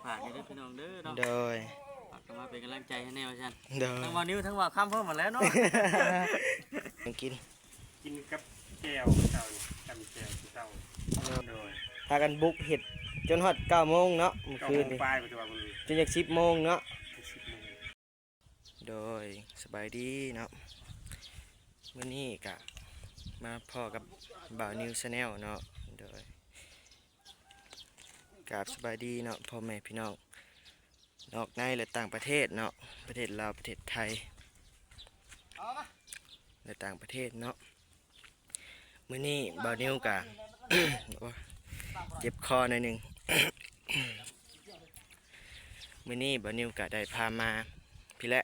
ຝາກຢູ່ເດີພີ່ນ້ອງເດີເນາະ ໂດຍ ຝາກເຂົ້າມາເປັນກຳລັງໃຈໃຫ້ແດ່ວ່າຊັ້ນ ໂດຍ ທັງວ່ານິວທັງວ່າຄຳເພິ່ນໝົດແລ້ວເນາະ ຍັງກິນ ກິນກັບແຈ່ວເຈົ້ານີ້ ຕຳແຈ່ວຄືເກົ່າ ໂດຍ ພາກັນບຸກເຮັດຈົນຮອດເກົ້າໂມງເນາະ ມື້ຄືນນີ້ ເກົ້າໂມງປາຍ ຈນຢາກສິບໂມງເນາະ ສິບໂມງ ໂດຍ ສະບາຍດີເນາະ ມື້ນີ້ກະມາພໍ້ກັບບ່າວນິວ Channel ເນາະ ໂດຍ ກາບສະບາຍດີເນາະ ພໍ່ແມ່ພີ່ນ້ອງ ນອກໃນ ແລະ ຕ່າງປະເທດເນາະ ປະເທດລາວ ປະເທດໄທ ແລະ ຕ່າງປະເທດເນາະ ມື້ນີ້ບ່າວນິວກະ ໂອ້ຍ ເຈັບຄໍໜ້ອຍໜຶ່ງ ມື້ນີ້ບ່າວນິວກະໄດ້ພາມາພີ້ແຫຼະ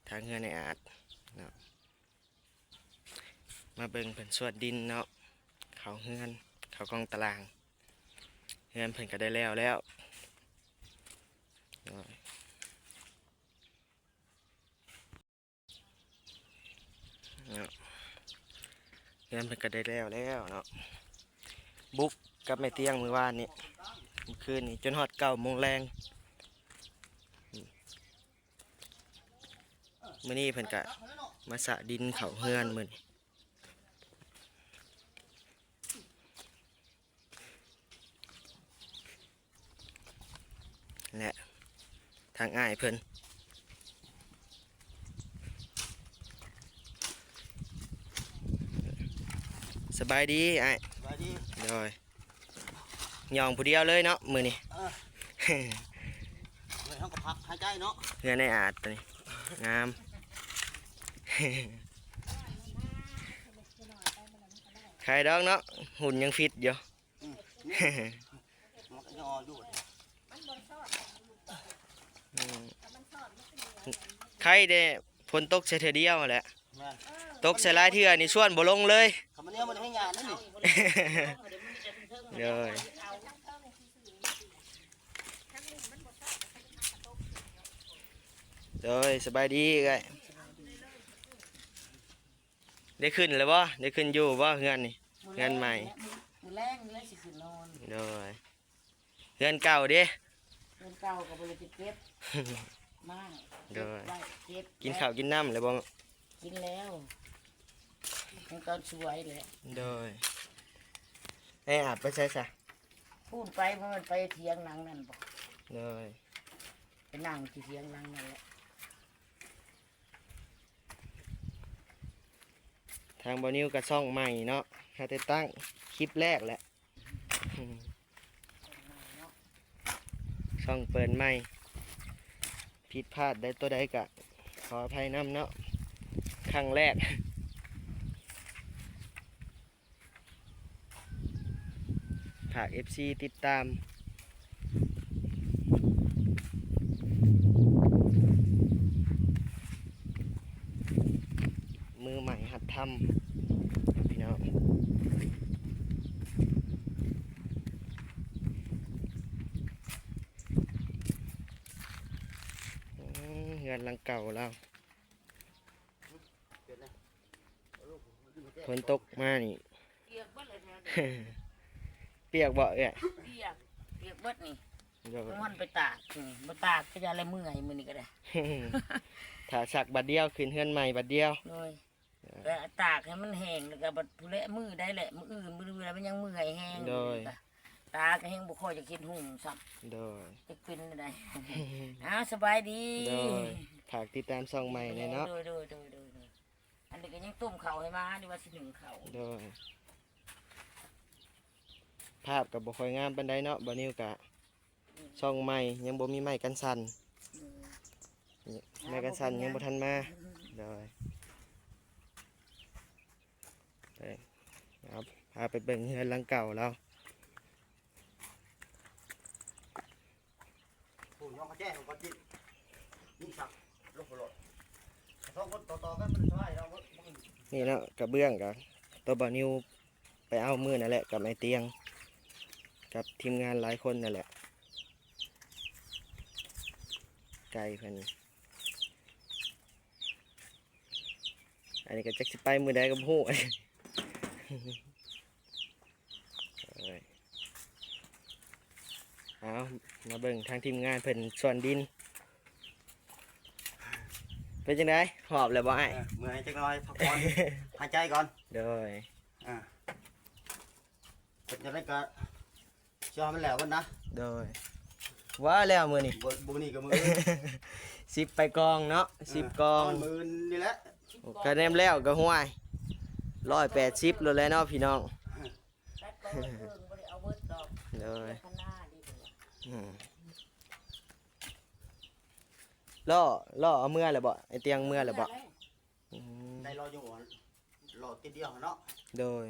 ທາງເຮືອນອ້າຍອາດເນາະ ມາເບິ່ງເພິ່ນສວດດິນເນາະ ເຂົ້າເຮືອນ ເຂົ້າກອງຕະລາງ ເຮືອນເພິ່ນກະໄດ້ແລ້ວແລ້ວ ເນາະ ເຮືອນເພິ່ນກະໄດ້ແລ້ວແລ້ວເນາະ ບຸກກັບແມ່ຕຽງມື້ວານນີ້ ມື້ຄືນນີ້ ຈົນຮອດເກົ້າໂມງແລງ ມື້ນີ້ເພິ່ນກະມາສະດິນເຂົ້າເຮືອນມື້ນີ້ ແລະ ທາງອ້າຍເພິ່ນ ສະບາຍດີອ້າຍ ສະບາຍດີ ໂດຍ ຍ່ອງຜູ້ດຽວເລີຍເນາະມື້ນີ້ ເອີ ເຮົາກະພັກຫາຍໃຈເນາະ ເຮືອນອ້າຍອາດໂຕນີ້ ງາມ ໄຄດອກເນາະ ຫຸ່ນຍັງຟິດຢູ່ ອືມ ມັນກະຍໍຢູ່ ອືມ ໄຄແຕ່ຝົນຕົກໃສ່ເທື່ອດຽວຫັ້ນແຫຼະ ແມ່ນ ຕົກໃສ່ຫຼາຍເທື່ອນີ້ຊວນບໍ່ລົງເລີຍ ຄັນມັນແນວມັນໃຫ້ຍານນັ້ນນີ້ ໂດຍ ໂດຍ ສະບາຍດີເອື້ອຍ ໄດ້ຂຶ້ນແລ້ວບໍ່? ໄດ້ຂຶ້ນຢູ່ບໍ່ເຮືອນນີ້? ເຮືອນໃໝ່ ມື້ແລງນີ້ແຫຼະຊິຂຶ້ນນອນ ໂດຍ ເຮືອນເກົ່າເດ້? ເຮືອນເກົ່າກໍບໍ່ໄດ້ໄປເກັບ ມາ ໂດຍ ເກັບໄວ້ ເກັບ ກິນເຂົ້າກິນນ້ຳແລ້ວບໍ່? ກິນແລ້ວ ກິນຕອນສວຍແຫຼະ ໂດຍ ໄອ້ອາດໄປໃສຊະ? ພຸ້ນໄປ ບໍ່ແມ່ນໄປຖຽງຫຼັງນັ້ນບໍ່? ໂດຍ ໄປນັ່ງທີ່ຖຽງຫຼັງນັ້ນແຫຼະ ທາງບ່າວນິວກໍຊ່ອງໃໝ່ເນາະ ຫາແຕ່ຕັ້ງຄລິບແລກແຫຼະ ຊ່ອງເປີດໃໝ່ ຜິດພາດໃດຕົວໃດກະຂໍອະໄພນຳເນາະ ຄັ້ງແລກ ຝາກເອັຟຊີຕິດຕາມ ມືໃໝ່ຫັດທຳ ພີ່ນ້ອງ ອືມ ເຮືອນຫຼັງເກົ່າລາວ ຝົນຕົກມານີ້ ປຽກເບິດເລີຍແຖວນີ້ ປຽກບໍ່ເອື້ອຍ? ປຽກ ປຽກເບິດນີ້ ໂດຍ ມັນໄປຕາກນີ້ ບໍ່ຕາກກໍຢ່າ ແລະເມື່ອຍມື້ນີ້ກໍໄດ້ ຖ້າຊັກບາດດຽວ ຂຶ້ນເຮືອນໃໝ່ບາດດຽວ ໂດຍ ແລະຕາກໃຫ້ມັນແຫ້ງ ແລ້ວກໍບັດພຸ້ນແຫຼະ ມື້ໃດແຫຼະ ມື້ອື່ນ ມື້ອື່ນ ແລ້ວມັນຍັງເມື່ອຍແຮງ ໂດຍ ຕາກໍແຮງບໍ່ຄ່ອຍຈະເຫັນຮຸ່ງຊ້ຳ ໂດຍ ຈັກເປັນແນວໃດ ອ້າວ ສະບາຍດີ ໂດຍ ຝາກຕິດຕາມຊ່ອງໃໝ່ແດ່ເນາະ ໂດຍ ໂດຍ ໂດຍ ໂດຍ ອັນນີ້ກໍຍັງຕົ້ມເຂົ້າໃຫ້ໝາ ຫຼືວ່າຊິໜຶ້ງເຂົ້າ ໂດຍ ພາບກໍບໍ່ຄ່ອຍງາມປານໃດເນາະ ບ່າວນິວກະ ອືມ ຊ່ອງໃໝ່ ຍັງບໍ່ມີໄມ້ກັນສັ່ນ ອືມ ໄມ້ກັນສັ່ນຍັງບໍ່ທັນມາ ອືມ ໂດຍ ເອີ ເອົາ ພາໄປເບິ່ງເຮືອນຫຼັງເກົ່າລາວ ຜູ້ຍອມເຂົາແຈ້ງເຂົາກໍຈິດ ນີ້ສັກລົງໄປໂລດ ສອງຄົນຕໍ່ໆກັນມັນສະບາຍ ເອົາ ນີ້ເນາະ ກະເບື້ອງກະ ໂຕບ່າວນິວໄປເອົາມື້ນັ້ນແຫຼະ ກັບອ້າຍຕຽງ ກັບທີມງານຫຼາຍຄົນນັ້ນແຫຼະ ໄກ່ເພິ່ນ ອັນນີ້ກໍຈັກຊິໄປມື້ໃດກໍບໍ່ຮູ້ ເອີຍ ເ ເອົາ ມາເບິ່ງທາງທີມງານເພິ່ນສ່ວນດິນ ເປັນຈັ່ງໃດ? ຫອບແລ້ວບໍ່ອ້າຍ? ເອີ ເມື່ອຍຈັກໜ່ອຍ ພັກຜ່ອນ ຫາຍໃຈກ່ອນ. ໂດຍ ອ່າ ເປັນຈັ່ງໃດກໍ ຊິເອົາໃຫ້ມັນແລ້ວກ່ອນນະ. ໂດຍ ວ່າແລ້ວມື້ນີ້ ບໍ່ ບໍ່ມື້ນີ້ກໍມື້ອື່ນ ສິບປາຍກ່ອງເນາະ ເອີ ສິບກ່ອງ ມື້ອື່ນນີ້ແຫຼະ. ໂອ້ ກະແນມແລ້ວກໍ ຫ້ວຍ ຮ້ອຍແປດສິບໂລດແຫຼະເນາະພີ່ນ້ອງ. ຕັດກໍເບິ່ງ ບໍ່ໄດ້ເອົາເບິດດອກ. ໂດຍ ເສຍຄະນາເດ້. ອືມ ລໍ້ ລໍ້ເອົາເມືອແລ້ວບໍ່? ໄອ້ຕຽງເມືອແລ້ວບໍ່? ເມືອແລ້ວ. ອືມ ໄດ້ລໍ້ຢູ່ ລໍ້ຕິດດຽວຫັ້ນເນາະ. ໂດຍ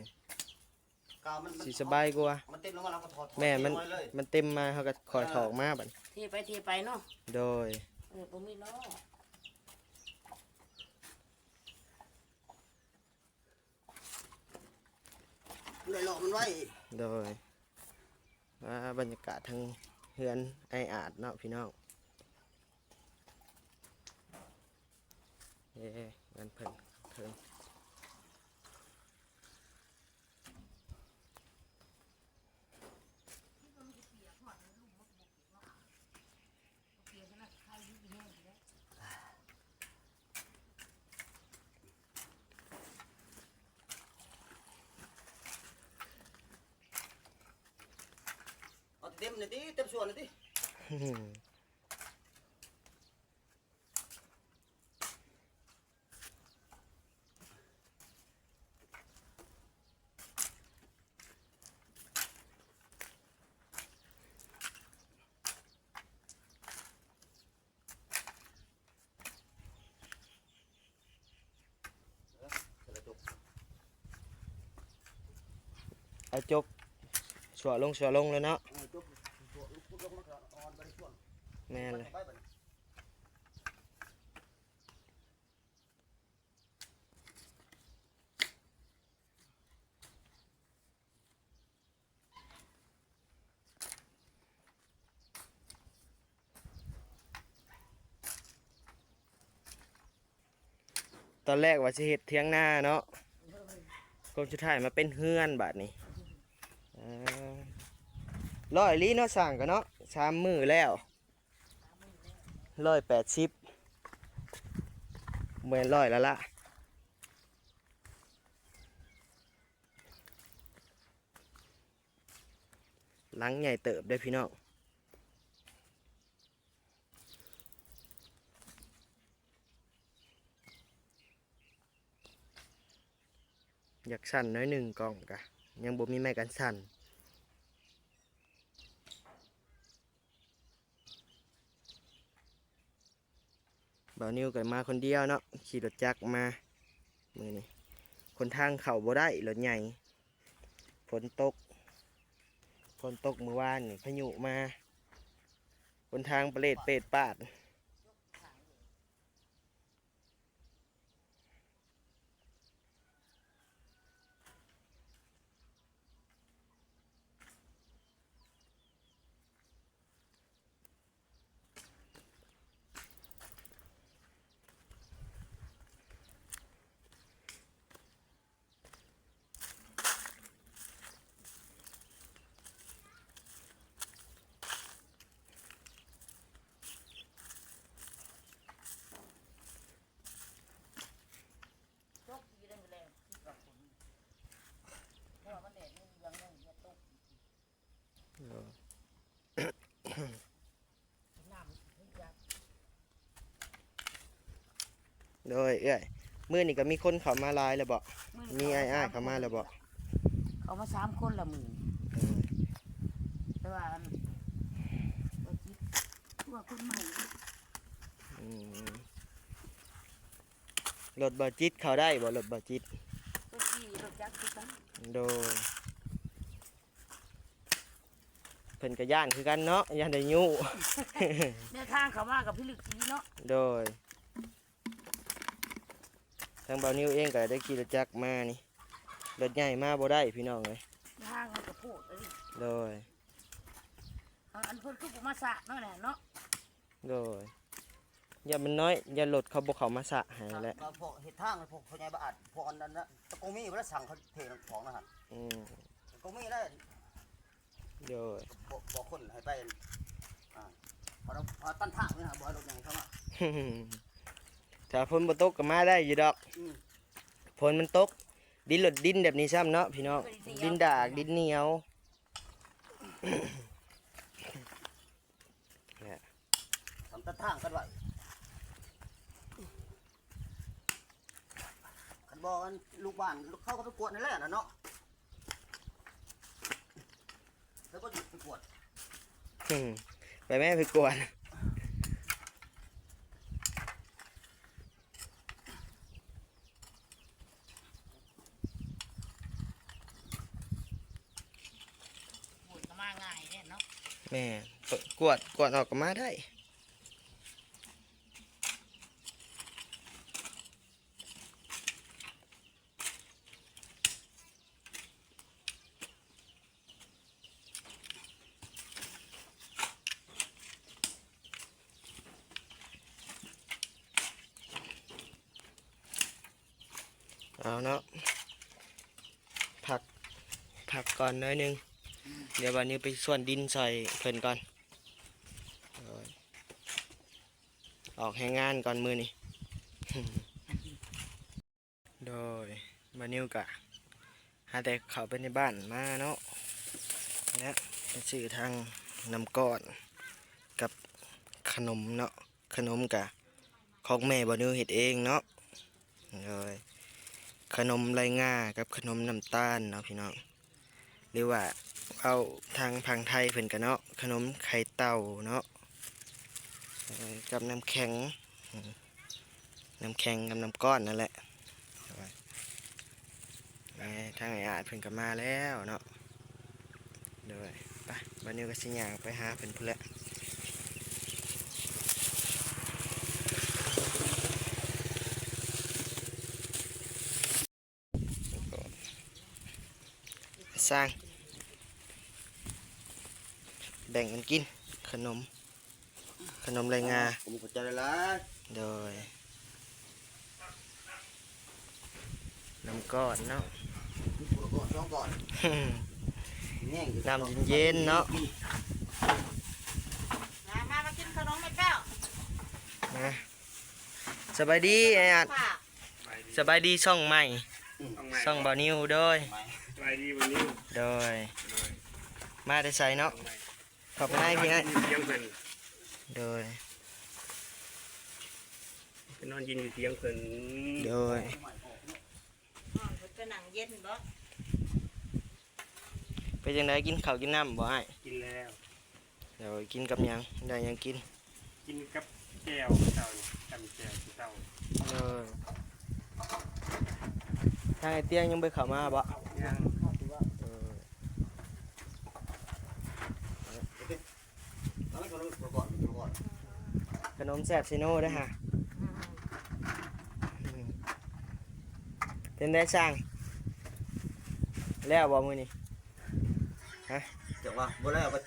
ກາວມັນ ມັນ ຊິສະບາຍກວ່າ. ມັນເຕັມລົງມາ ເຮົາກໍຖອດ ຖອດ ແມ່ນ ມັນ ເທໄວ້ເລີຍ. ມັນເຕັມມາ ເຮົາກໍຄ່ອຍ ເອີ ຖອກມາບັດ. ເທໄປ ເທໄປເນາະ. ໂດຍ ເອີ ບໍ່ມີລໍ້. ໄດ້ເລາະມັນໄວ້. ໂດຍ ອ່າ ບັນຍາກາດທາງເຮືອນອ້າຍອາດເນາະພີ່ນ້ອງ. ເອີ ເຮືອນເພິ່ນເທິງ. ເອົາເຕັມນີ້ຕິ ເຕັມສວນນີ້ຕິ. ເອີ ເອົາຈົກ ຊົ່ວລົງ ຊົ່ວລົງແລ້ວເນາະ. ເອີ ຈົກ ຊົ່ວລົງ ຂຸດລົງ ແລ້ວກໍເອົາອັນໄປຊ່ວງ. ແມ່ນເລີຍ. ຕອນແລກວ່າຊິເຮັດຖຽງນາເນາະ ໂດຍ ຄົນສຸດທ້າຍມາເປັນເຮືອນບາດນີ້. ເອີ ຮ້ອຍອີ່ຫຼີເນາະ ສ້າງກໍເນາະ ສາມມື້ແລ້ວ. ຮ້ອຍແປດສິບ ແມ່ນຮ້ອຍລະລະ. ຫຼັງໃຫຍ່ເຕີບເດ້ພີ່ນ້ອງ. ຢາກສັ່ນໜ້ອຍໜຶ່ງ ກ້ອງກະຍັງບໍ່ມີໄມ້ກັນສັ່ນ. ບ່າວນິວກໍມາຄົນດຽວເນາະ ຂີ່ລົດຈັກມາມື້ນີ້. ຫົນທາງເຂົ້າບໍ່ໄດ້ ລົດໃຫຍ່ ຝົນຕົກ ຝົນຕົກມື້ວານນີ້ ພາຍຸມາ ຫົນທາງປະເລດເປດປາດ. ຕົກອີກແລ້ວ ແລ້ວຄືກັບຝົນ ເພາະວ່າມັນແດດເຫຼືອງໆ ແລ້ວຕົກ. ໂດຍ ເອື້ອຍ ມື້ນີ້ກໍມີຄົນເຂົ້າມາຫຼາຍແລ້ວບໍ? ມື້ນີ້ ມີອ້າຍໆເຂົ້າມາແລ້ວບໍ? ເຂົ້າມາສາມຄົນລະມື້ນີ້. ເອີ ແຕ່ວ່າອັນ ບໍ່ຈິດ ຄືວ່າຄົນໃໝ່. ອືມ ລົດບໍ່ຈິດເຂົ້າໄດ້ບໍ? ລົດບໍ່ຈິດ ລົດຂີ່ລົດຈັກຄືກັນ. ໂດຍ ເພິ່ນກໍຢ້ານຄືກັນເນາະ ຢ້ານໄດ້ຍູ້. ແນວທາງເຂົ້າມາກໍພິລຶກດີເນາະ. ໂດຍ ທາງບ່າວນິວເອງກໍໄດ້ຂີ່ລົດຈັກມານີ້ ລົດໃຫຍ່ມາບໍ່ໄດ້ພີ່ນ້ອງເອີຍ ທາງມັນກໍໂພດເອີຍ. ໂດຍ ເອີ ອັນເພິ່ນຄືບໍ່ມາສະເນາະແຫຼະເນາະ. ໂດຍ ຢ້ານມັນນ້ອຍ ຢ້ານລົດເຂົາບໍ່ເຂົ້າມາສະໃຫ້ແຫຼະ. ກໍພວກເຮັດທາງ ພວກພໍ່ໃຫຍ່ບ້ານ ພວກອັນນັ້ນນະ ຕະກົງມີບໍ່ໄດ້ສັ່ງເຂົາເທຂອງນະຫັ້ນ. ອືມ ຕະກົງມີໄດ້ ໂດຍ ບອກ ບອກຄົນໃຫ້ໄປ ອ່າ ເພາະ ເພາະຕັນທາງນີ້ນະ ບໍ່ໃຫ້ລົດໃຫຍ່ເຂົ້າມາ. ຖ້າຝົນບໍ່ຕົກກໍມາໄດ້ຢູ່ດອກ. ອືມ ຝົນມັນຕົກ ດິນລົດດິນແບບນີ້ຊ້ຳເນາະພີ່ນ້ອງ ດິນດາກ ດິນໜຽວ. ແຫຼະ ທຳຕັດທາງກັນໄວ້ ຄັນບໍ່ອັນລູກບ້ານເຂົາກໍໄປກວດໃຫ້ແລ້ວນະເນາະ ແລ້ວບໍ່ໄປກວດ ອືມ ໄປແມ່ໄປກວດ. ໂອ້ຍ ກໍມາງ່າຍແທ້ເນາະ. ແມ່ນ ກວດ ກວດອອກກໍມາໄດ້. ເອົາເນາະ ພັກ ພັກກ່ອນໜ້ອຍໜຶ່ງ ດຽວບາດນີ້ໄປສວນດິນຊ່ອຍເພິ່ນກ່ອນ ອອກແຮງງານກ່ອນມື້ນີ້. ໂດຍ ບານິວກະຫາແຕ່ເຂົ້າໄປໃນບ້ານມາເນາະ ແລະ ໄປຊື້ທັງນ້ຳກ້ອນກັບຂະໜົມເນາະ ຂະໜົມກະຂອງແມ່ບານິວເຮັດເອງເນາະ. ໂດຍ ຂະໜົມໄລງາກັບຂະໜົມນ້ຳຕານເນາະພີ່ນ້ອງ ຫຼືວ່າເວົ້າທາງຝັ່ງໄທເພິ່ນກະເນາະ ຂະໜົມໄຂ່ເຕົາເນາະ ເອີ ກັບນ້ຳແຂງ ນ້ຳແຂງກັບນ້ຳກ້ອນນັ້ນແຫຼະ. ແມ່ ທາງອ້າຍອາດເພິ່ນກໍມາແລ້ວເນາະ ໂດຍ ໄປ ບາດນີ້ກໍຊິຍ່າງໄປຫາເພິ່ນພຸ້ນແຫຼະ. ສ້າງ ແບ່ງກັນກິນຂະໜົມ ຂະໜົມໄລງາ ຂອບຄຸນຂອບໃຈຫຼາຍໆ. ໂດຍ ນ້ຳກ້ອນເນາະ ຄົນລະກ້ອນສອງກ້ອນ ແຮງ ນ້ຳເຢັນໆເນາະ ມາ ມາ ມາກິນຂະໜົມແມ່ແກ້ວ ມາ. ສະບາຍດີອ້າຍອາດ ສະບາຍດີຊ່ອງໃໝ່ ອືມ ຊ່ອງບ່າວນິວ ໂດຍ ສະບາຍດີບ່າວນິວ ໂດຍ ໂດຍ ມາແຕ່ໃສເນາະ ເຂົ້າໄປໃນພີ້ອ້າຍ ຢູ່ທຽງເພິ່ນ ໂດຍ ໄປນອນກິນຢູ່ທຽງເພິ່ນ ໂດຍ ນອນເພິ່ນກໍນັ່ງເຢັນບໍ? ເປັນຈັ່ງໃດ ກິນເຂົ້າກິນນ້ຳບໍ່ອ້າຍ? ກິນແລ້ວ. ໂດຍ ກິນກັບຫຍັງ? ໄດ້ຫຍັງກິນ? ກິນກັບແຈ່ວເຊົ້ານີ້ ຕຳແຈ່ວເຊົ້າ. ໂດຍ ທາງໄອ້ຕຽງຍັງບໍ່ເຂົ້າມາບໍ? ຍັງ. ໂດຍ ເອົາຂະໜົມແຊບເຊໂນເດີຫາ. ເປັນໃດຊ່າງ ແລ້ວບໍ່ມື້ນີ້? ຮະ ຈັກວ່າບໍ່ແລ້ວກໍ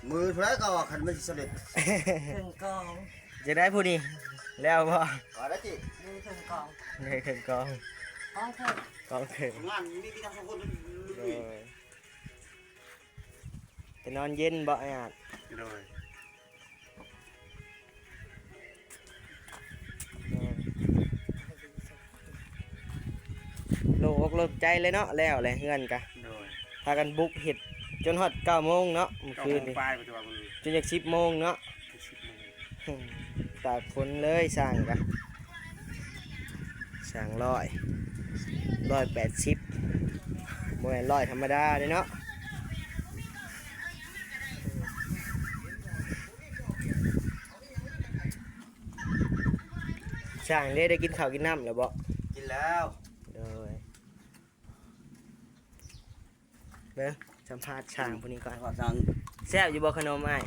ມື້ພຸ້ນແຫຼະ ກໍວ່າຄັນມັນຊິສຳເລັດ ເຄິ່ງກອງ. ຈະໄດ້ຜູ້ນີ້ແລ້ວບໍ່? ວ່າໄດ້ຕິ ໄດ້ເຄິ່ງກອງ ໄດ້ເຄິ່ງກອງ ກອງເຄິ່ງ ກອງເຄິ່ງ ງານມີ ມີທັງສອງຄົນ. ໂດຍ ໄປນອນເຢັນບໍ່ອ້າຍອາດ? ໂດຍ ໂລ່ງອົກໂລ່ງໃຈເລີຍເນາະ ແລ້ວແຫຼະເຮືອນກະ ໂດຍ ພາກັນບຸກເຮັດຈົນຮອດເກົ້າໂມງເນາະ ມື້ຄືນນີ້ ເກົ້າໂມງປາຍ ປັດຈຸບັນ ຈົນຢາກສິບໂມງເນາະ ສິບໂມງ ຕາກຝົນເລີຍ ຊ່າງກະ ຊ່າງຮ້ອຍ ຮ້ອຍແປດສິບ ບໍ່ແມ່ນຮ້ອຍທຳມະດາເດ້ເນາະ. ຊ່າງເດ້ ໄດ້ກິນເຂົ້າກິນນ້ຳແລ້ວບໍ່? ກິນແລ້ວ. ໂດຍ ເບິ່ງ ສຳພາດຊ່າງຜູ້ນີ້ກ່ອນ ສຳພາດຊ່າງ ແຊບຢູ່ບໍ່ຂະໜົມອ້າຍ?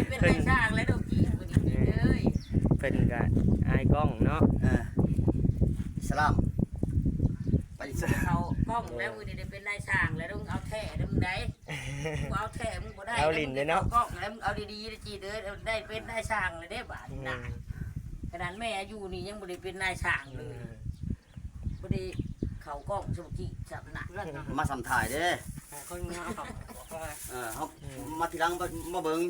ເປັນນາຍຊ່າງແລ້ວດອກກີ້ຜູ້ນີ້ເອີຍ ເພິ່ນກະອາຍກ້ອງເນາະ. ເອີ ສະລາມ ໄປສະລາມ ເຂົ້າກ້ອງແລ້ວ ມື້ນີ້ໄດ້ເປັນນາຍຊ່າງແລ້ວ ເອົາແທ້ເດີມຶງໃດ. ມຶງບໍ່ເອົາແທ້ ມຶງບໍ່ໄດ້ ເອົາຫຼິ້ນເດ້ເນາະ ເຂົ້າກ້ອງແລ້ວ ມຶງເອົາດີໆເດີຈີ້ເດີ ໄດ້ເປັນນາຍຊ່າງແລ້ວເດ້ບາດນີ້ນະ. ອືມ ຂະໜາດແມ່ຢູ່ນີ້ຍັງບໍ່ໄດ້ເປັນນາຍຊ່າງເລີຍ ອືມ ບໍ່ໄດ້ ເຂົ້າກ້ອງຊຸກີ້ຊ້ຳນະ ມາຊ້ຳທ້າຍເດ້. ເອີ ເຮົາ ອືມ ມາທີຫຼັງ ມາ ມາເບິ່ງ.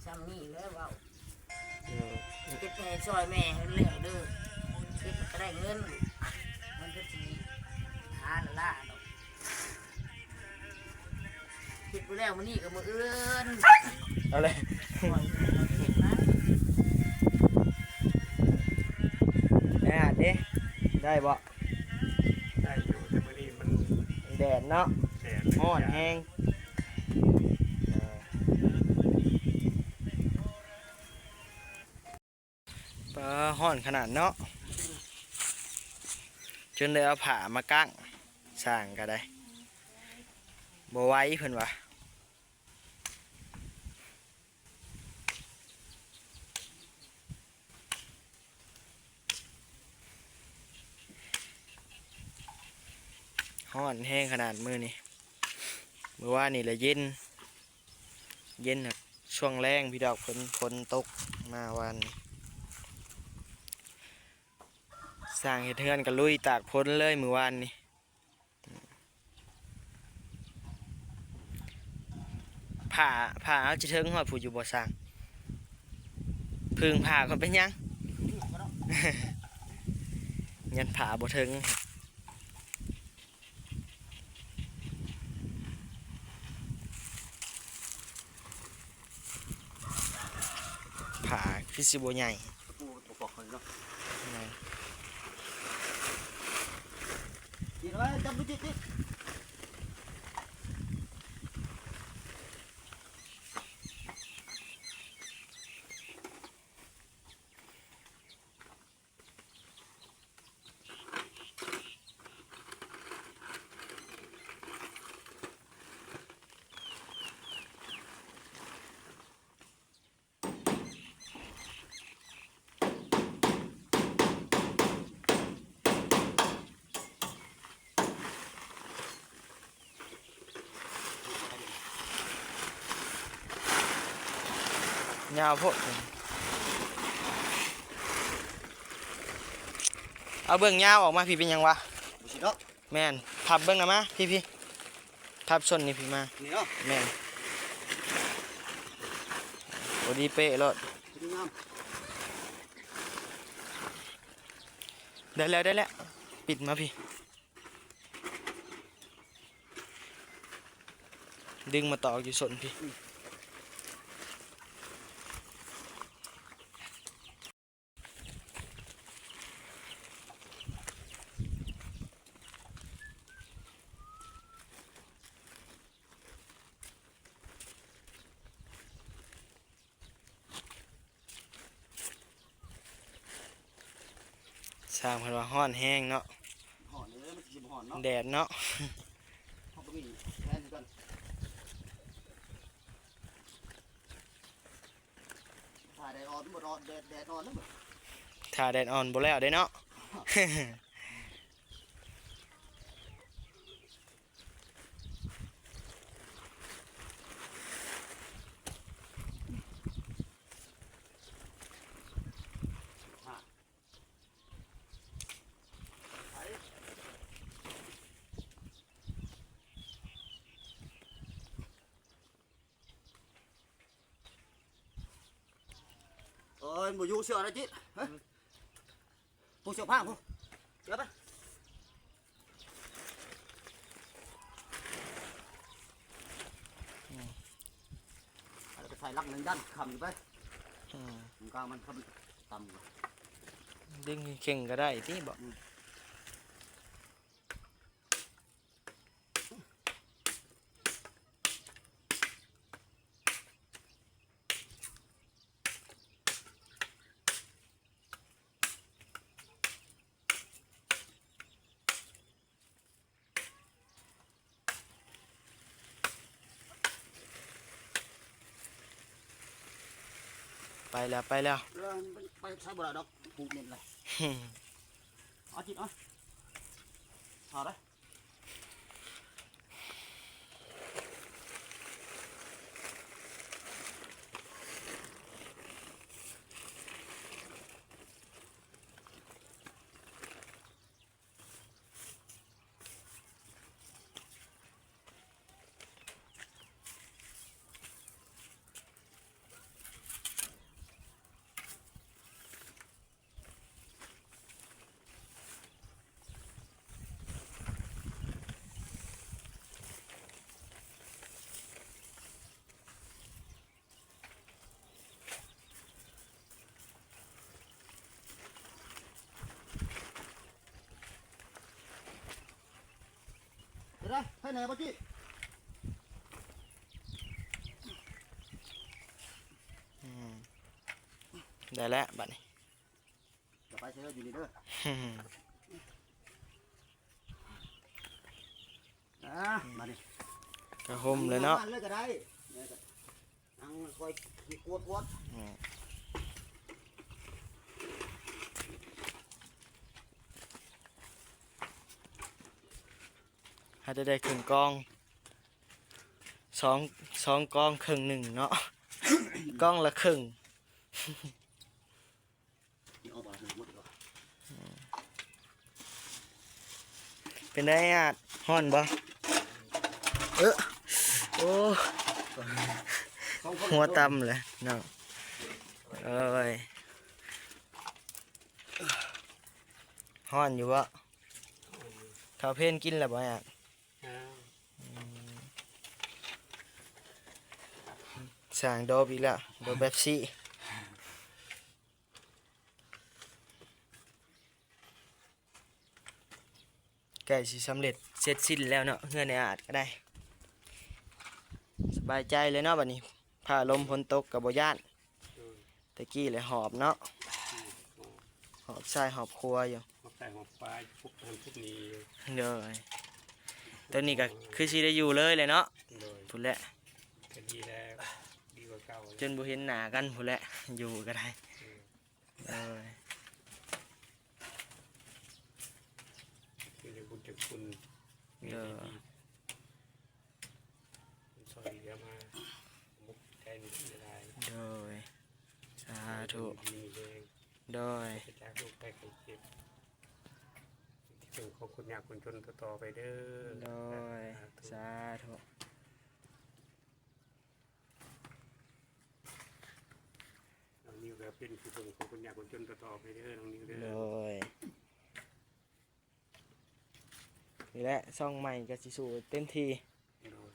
ຊ້ຳນີ້ແຫຼະເວົ້າ ເອີ ເຮັດແດ່ຊ່ອຍແມ່ໃຫ້ແລ້ວເດີ ເຮັດກໍໄດ້ເງິນ ມັນກໍຊິຫາລ້າໆດອກ. ເຮັດບໍ່ແລ້ວມື້ນີ້ກໍມື້ອື່ນ ເອົາເລີຍ. ໄດ້ເດ້ ໄດ້ບໍ່? ໄດ້ຢູ່ ແຕ່ມື້ນີ້ມັນແດດເນາະ ແດດ ຮ້ອນແຮງ. ເອີ ປາ ຮ້ອນຂະໜາດເນາະ ຈົນໄດ້ເອົາຜ້າມາກາງ ຊ່າງກໍໄດ້ ບໍ່ໄຫວເພິ່ນວ່າ. ຮ້ອນແຮງຂະໜາດມື້ນີ້ ມື້ວານນີ້ລະເຢັນ ເຢັນແບບຊ່ວງແລງພີ່ດອກ ຝົນ ຝົນຕົກມາວານນີ້ ຊ່າງເຮັດເຮືອນກໍລຸຍຕາກຝົນເລີຍມື້ວານນີ້. ຜ້າ ຜ້າເຮົາຊິເຖິງຮອດຜູ້ຢູ່ບໍ່ຊ່າງ? ເພິ່ງຜ້າກໍເປັນຫຍັງ ຍັນຜ້າບໍ່ເຖິງ. ຜ້າຄືຊິບໍ່ໃຫຍ່ ຕະປູ ຕະປູປອກເຂົາເນາະ ແມ່ນ ຕິດໄວ້ ຈັບໄວ້ ຕິດ ຕິດ. ຍາວໂພດ ເອົາເບື້ອງຍາວອອກມາພີ້ ເປັນຫຍັງວະ? ບໍ່ຊິເນາະ. ແມ່ນ ພັບເບິ່ງນະ ມາພີ້ໆ ພັບສົ້ນນີ້ພີ້ມາ ນີ້ເນາະ. ແມ່ນ ພໍດີເປະໂລດ ພໍດີງາມ. ໄດ້ແລ້ວ ໄດ້ແລ້ວ ປິດມາພີ້ ດຶງມາຕອກຢູ່ສົ້ນພີ້. ຊ່າງເພິ່ນວ່າຮ້ອນແຮງເນາະ ຮ້ອນເດ້ ມັນຊິບໍ່ຮ້ອນເນາະ ແດດເນາະ. ເຮົາກໍມີແຜນຄືກັນ ຖ້າແດດອ່ອນ ບໍ່ ແດດ ແດດອ່ອນແລ້ວ ຖ້າແດດອ່ອນບໍ່ແລ້ວເດ້ເນາະ. ໂອ້ຍ ບໍ່ຢູ່ເຊື່ອລະຈິດ ຮະ ຜູ້ເຊື່ອຜ້າຜູ້ ເຊື່ອໄປ ອືມ ເອົາໄປໃສ່ຫຼັກໜຶ່ງ ຢ້ານຄ້ຳຢູ່ໄປ ອືມ ກາງມັນຄ້ຳຕ່ຳ ດຶງເຄັ່ງກໍໄດ້ຕິບໍ? ອືມ. ໄປແລ້ວ ໄປແລ້ວ ເອີ ໄປໃສບໍ່ໄດ້ດອກ ປູກເມັດລະ ເອົາຈິດເອົາ ເອົາເດີ. ເ ໄປ ໄປແດ່ບໍ່ຈິ ອືມ ໄດ້ແລ້ວບັດນີ້ ຈະໄປໃສຢູ່ນີ້ເດີ ອ່າ ບັດນີ້ ກະຫົ່ມເລີຍເນາະ ເລີຍກະໄດ້ ນັ່ງຄອຍກວດກວດ ອືມ ຫາແຕ່ໄດ້ເຄິ່ງກ່ອງ ສອງ ສອງກ່ອງເຄິ່ງໜຶ່ງເນາະ ກ່ອງລະເຄິ່ງ. ເປັນໃດອາດ ຮ້ອນບໍ່? ເອີ ໂອ້ ຫົວຕຳເລີຍເນາະ ເອີຍ ຮ້ອນຢູ່ບໍ່? ເຂົ້າເພນກິນແລ້ວບໍ່ອາດ? ອືມ ສ້າງໂດບອີກແລ້ວ ໂດບເປັບຊີ ໃກ້ຊິສຳເລັດເສັດສິ້ນແລ້ວເນາະ ເຮືອນອ້າຍອາດກະໄດ້ ສະບາຍໃຈເລີຍເນາະບັດນີ້ ຟ້າລົມຝົນຕົກກະບໍ່ຢ້ານ ໂດຍ ແຕ່ກີ້ແຫຼະຫອບເນາະ ອືມ ຫອບຊ້າຍຫອບຂວາຢູ່ ຫອບຊ້າຍຫອບຂວາ ພຸບຫັ້ນພຸບນີ້ຢູ່ ໂດຍ ຕອນນີ້ກະຄືຊິໄດ້ຢູ່ເລີຍແຫຼະເນາະ ໂດຍ ພຸ້ນແຫຼະ ກະດີແລ້ວ ດີກວ່າເກົ່າ ຈົນບໍ່ເຫັນໜ້າກັນພຸ້ນແຫຼະ ຢູ່ກະໄດ້ ອືມ ໂດຍ ຄືໄດ້ບຸນຈາກຄຸນ ໂດຍ ມີແຕ່ດີ ເພິ່ນຊ່ອຍເຫຼືອມາ ມຸກໃຈນີ້ຫຼາຍ ໂດຍ ສາທຸ ຢູ່ດີມີແຮງ ໂດຍ ປາສະຈາກໂລກໄພໄຂ້ເຈັບ ເປັນຂອງຄົນຍາກຄົນຈົນຕໍ່ໆໄປເດີ ໂດຍ ສາທຸ ສາທຸ ນ້ອງນິວກະເປັນທີ່ເພິ່ງຂອງຄົນຍາກຄົນຈົນຕໍ່ໆໄປເດີ ນ້ອງນິວເດີ ໂດຍ ນີ້ແຫຼະ ຊ່ອງໃໝ່ກະຊິສູ້ເຕັມທີ່ ໂດຍ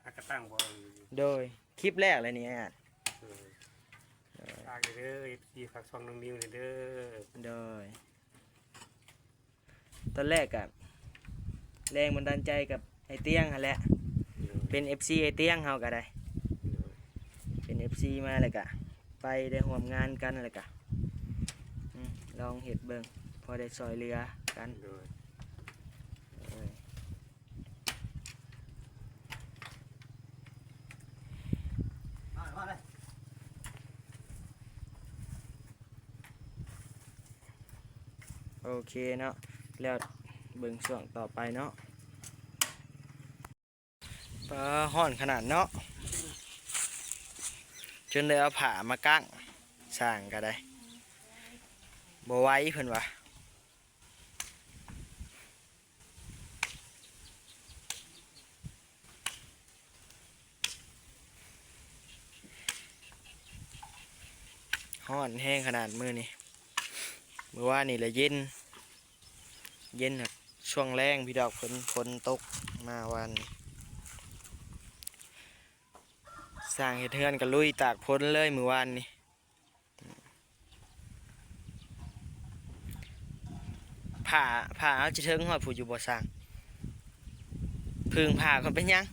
ຫາກະຕັ້ງບໍ່ ໂດຍ ຄລິບແລກເລີຍນີ້ ໂດຍ ໂດຍ ຝາກເດີ ເອັຟຊີ ຝາກຊ່ອງນ້ອງນິວແດ່ເດີ ໂດຍ ຕອນແລກກະແຮງບັນດານໃຈກັບອ້າຍຕຽງຫັ້ນແຫຼະ ໂດຍ ເປັນເອັຟຊີອ້າຍຕຽງເຮົາກະໄດ້ ໂດຍ ເປັນເອັຟຊີມາແລ້ວກະໄປໄດ້ຮ່ວມງານກັນແລ້ວກະ ອືມ ລອງເຮັດເບິ່ງ ພໍໄດ້ຊ່ອຍເຫຼືອກັນ ໂດຍ ໂດຍ ໂອເຄເນາະ ແລ້ວເບິ່ງຊ່ວງຕໍ່ໄປເນາະ ປາ ຮ້ອນຂະໜາດເນາະ ຈົນໄດ້ເອົາຜ້າມາກັ້ງ ຊ່າງກະໄດ້ ບໍ່ໄຫວເພິ່ນວ່າ. ຮ້ອນແຮງຂະໜາດມື້ນີ້ ມື້ວານນີ້ລະເຢັນ ເຢັນ ຊ່ວງແລງພີ້ດອກ ຝົນ ຝົນຕົກມາວານນີ້ ຊ່າງເຮັດເຮືອນກະລຸຍຕາກຝົນເລີຍມື້ວານນີ້. ຜ້າ ຜ້າເຮົາຊິເຖິງຮອດພຸ້ນຢູ່ບໍ່ຊ່າງ? ຜຶ່ງຜ້າກໍເປັນຫຍັງ?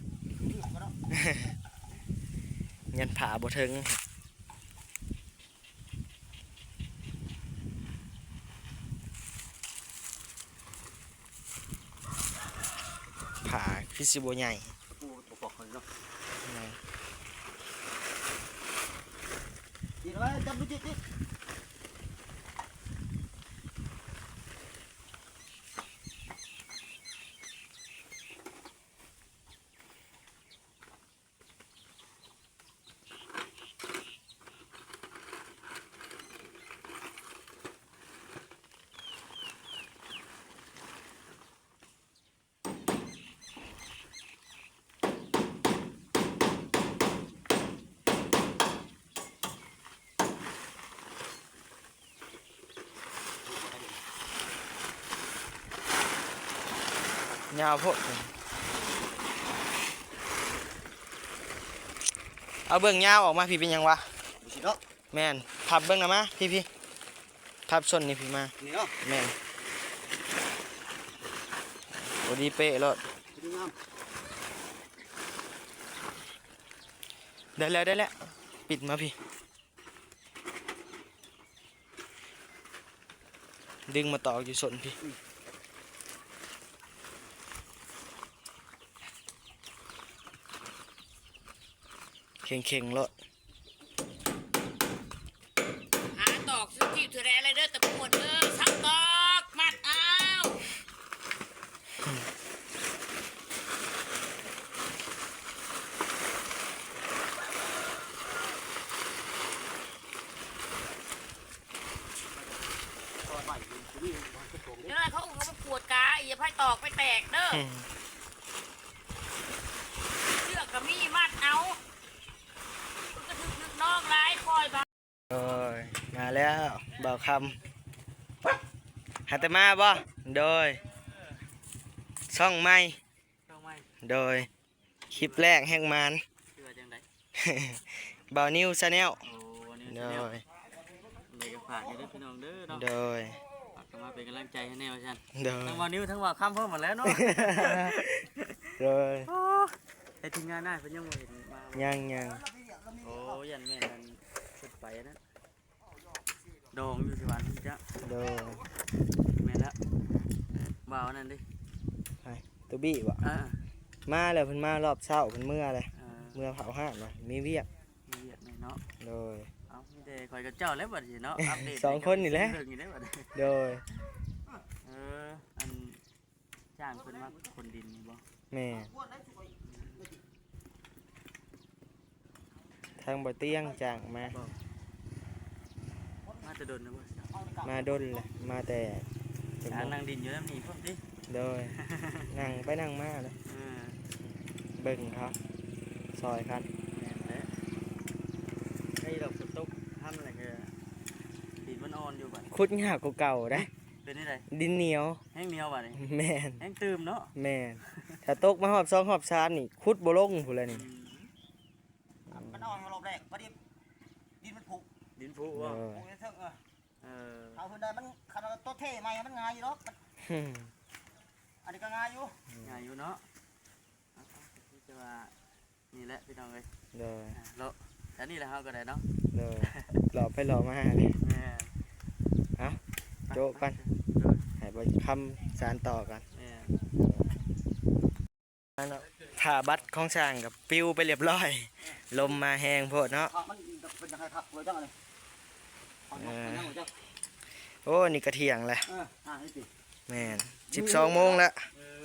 ຍັນຜ້າບໍ່ເຖິງ. ຜ້າຄືຊິບໍ່ໃຫຍ່. ຕະປູບໍ່ປອກເຂົາເນາະ. ແມ່ນ. ຕິດໄວ້ ຈັບບໍ່ຕິດ ຕິດ. ຍາວໂພດ. ເອົາເບື້ອງຍາວອອກມາພີ້ ເປັນຫຍັງວະ? ບໍ່ຊິເນາະ. ແມ່ນ ພັບເບິ່ງນະ ມາພີ້ໆ ພັບສົ້ນນີ້ພີ້ມາ. ນີ້ເນາະ. ແມ່ນ. ພໍດີເປະໂລດ. ໄດ້ແລ້ວ ໄດ້ແລ້ວ ປິດມາພີ້. ດຶງມາຕອກຢູ່ສົ້ນພີ້. ເຄັ່ງໆໂລດ. ຫາຕອກສຸດທີ່ເທື່ອໃດເລີຍເດີຕຳຫຼວດເດີ ສັບຕອກ ມັດເອົາ. ເດີ ເຂົາເອົາມາກວດກາ ຢ່າໃຫ້ຕອກໄປແຕກເດີ. ເຊືອກກະມີ ມັດເອົາ ມັນກະຖືກນຶກນ້ອງຫຼາຍ ຄອຍບາ. ໂດຍ ມາແລ້ວ ບ່າວຄຳ ຫາແຕ່ມາບໍ່? ໂດຍ ຊ່ອງໃໝ່ ຊ່ອງໃໝ່ ໂດຍ ຄລິບແລກແຮງມານ ຊື່ວ່າຈັ່ງໃດ? ບ່າວນິວ Channel ໂອ້ New Channel ໂດຍ ຈັ່ງໃດກໍຝາກຢູ່ເດີພີ່ນ້ອງເດີເນາະ ໂດຍ ຝາກກັນມາເປັນກຳລັງໃຈໃຫ້ແດ່ວ່າຊັ້ນ ໂດຍ ທັງບ່າວນິວ ທັງບ່າວຄຳພ້ອມໝົດແລ້ວເນາະ ໂດຍ ໂອ້ ແຕ່ທີມງານນາຍເພິ່ນຍັງບໍ່ເຫັນມາ ຍັງ ຍັງ ໂອ້ ຢ້ານແມ່ນອັນ ເພິ່ນໄປອັນນັ້ນ ດອງຢູ່ທີ່ບ້ານພຸ້ນຈ້ະ ໂດຍ ແມ່ນແລ້ວ ບ່າວອັນນັ້ນເດ້ ໃຜ? ໂຕບີ້ບໍ່? ເອີ ມາແລ້ວ ເພິ່ນມາຮອບເຊົ້າ ເພິ່ນເມືອແລ້ວ ເອີ ເມືອເຜົາຮ້ານວ່າ ມີວຽກ ມີວຽກແນ່ເນາະ ໂດຍ ເອົ້າ ມີແຕ່ຂ້ອຍກັບເຈົ້າແລ້ວບັດນີ້ເນາະ ອັບເດດ ສອງຄົນນີ້ແຫຼະ ເລື່ອງນີ້ແຫຼະບັດນີ້ ໂດຍ ເອີ ອັນ ຈ້າງເພິ່ນມາຂົນດິນນີ້ບໍ່? ແມ່ນ ທາງບໍ່ຕຽງຈ້າງມາ ບໍ່ ມາແຕ່ດົນແລ້ວບໍ່? ມາດົນແລ້ວ ມາແຕ່ ອ່າ ນັ່ງດິນຢູ່ນຳນີ້ພ້ອມຕິ? ໂດຍ ນັ່ງໄປນັ່ງມາເລີຍ ເອີ ເບິ່ງເຂົາ ຊ່ອຍກັນ ແມ່ນແຫຼະ ໄດ້ດອກຝົນຕົກ ທຳແລ້ວກະດິນມັນອ່ອນຢູ່ບັດ ຂຸດຍາກກວ່າເກົ່າເດ້. ເປັນຈັ່ງໃດ? ດິນໜຽວ ແຮງໜຽວບາດນີ້ ແມ່ນ ແຮງຕື່ມເນາະ ແມ່ນ ຖ້າຕົກມາຮອບສອງຮອບສາມນີ້ ຂຸດບໍ່ລົງພຸ້ນແຫຼະນີ້ ອືມ ມັນເອົາໃຫ້ຮອບແລກ ບັດນີ້ດິນມັນຜຸ ດິນຜຸບໍ່? ເອີ ຜຸຢູ່ເທິງ ເອີ ເອີ ເອົາຂຶ້ນໄດ້ ມັນ ຄັນວ່າຕົວເທໃໝ່ມັນງ່າຍຢູ່ດອກ ອັນນີ້ກໍງ່າຍຢູ່ ງ່າຍຢູ່ເນາະ ແຕ່ວ່າ ນີ້ແຫຼະພີ່ນ້ອງເອີຍ ໂດຍ ອ່າ ເລາະ ອັນນີ້ແຫຼະເຮົາກໍໄດ້ເນາະ ໂດຍ ເລາະໄປເລາະມາ ແມ່ນ ເອົ້າ ໂຈະກ່ອນ ໂດຍ ໃຫ້ບ່າວຄຳສານຕໍ່ກ່ອນ ແມ່ນ ອັນນັ້ນ ຜ້າບັດຂອງຊ່າງກໍປິວໄປລຽບຮ້ອຍ ລົມມາແຮງໂພດເນາະ ມັນເປັນຈັ່ງໃດຄັກ ເອີ ໂອ້ ນີ້ກໍທ່ຽງແລ້ວ ເອີ ອ່າ ນີ້ຕິ ແມ່ນ ສິບສອງໂມງແລ້ວ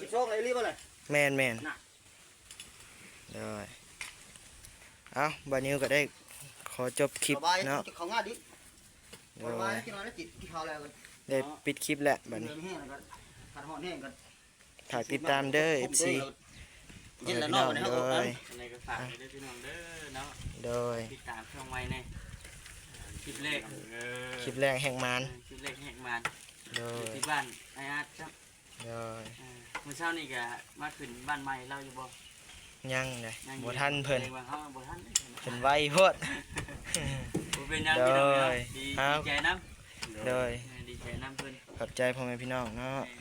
ສິບສອງແລ້ວອີ່ຫຼີບໍ່ລະ ແມ່ນໆ ນະ ໂດຍ ເອົ້າ ບ່າວນິວກໍໄດ້ຂໍຈົບຄລິບເນາະ ເຂົ້າງານດິ ໂດຍ ໄດ້ປິດຄລິບແລ້ວບັດນີ້ ຄັນຮ້ອນແຮງກໍ ຝາກຕິດຕາມເດີ ເອັຟຊີ ເຢັນແລ້ວເນາະ ໂດຍ ອັນໃດກໍຝາກໄວ້ເດີພີ່ນ້ອງເດີເນາະ ໂດຍ ຕິດຕາມຊ່ອງໃໝ່ແດ່ ຄລິບແລກ ເອີ ຄລິບແລກແຮງມານ ເອີ ຄລິບແລກແຮງມານ ໂດຍ ຢູ່ທີ່ບ້ານອ້າຍອາດ ໂດຍ ອ່າ ມື້ເຊົ້ານີ້ກະມາຂຶ້ນບ້ານໃໝ່ລາວຢູ່ບໍ່? ຍັງເດ້ ຍັງຢູ່ ບໍ່ທັນເພິ່ນ ແສດງວ່າເຮົາບໍ່ທັນເດ້ ເພິ່ນໄວໂພດ ບໍ່ເປັນຫຍັງ ໂດຍ ພີ່ນ້ອງເນາະ ດີ ເອົ້າ ດີໃຈນຳ ໂດຍ ເອີ ດີໃຈນຳເພິ່ນ ຂອບໃຈພໍ່ແມ່ພີ່ນ້ອງເນາະ ແມ່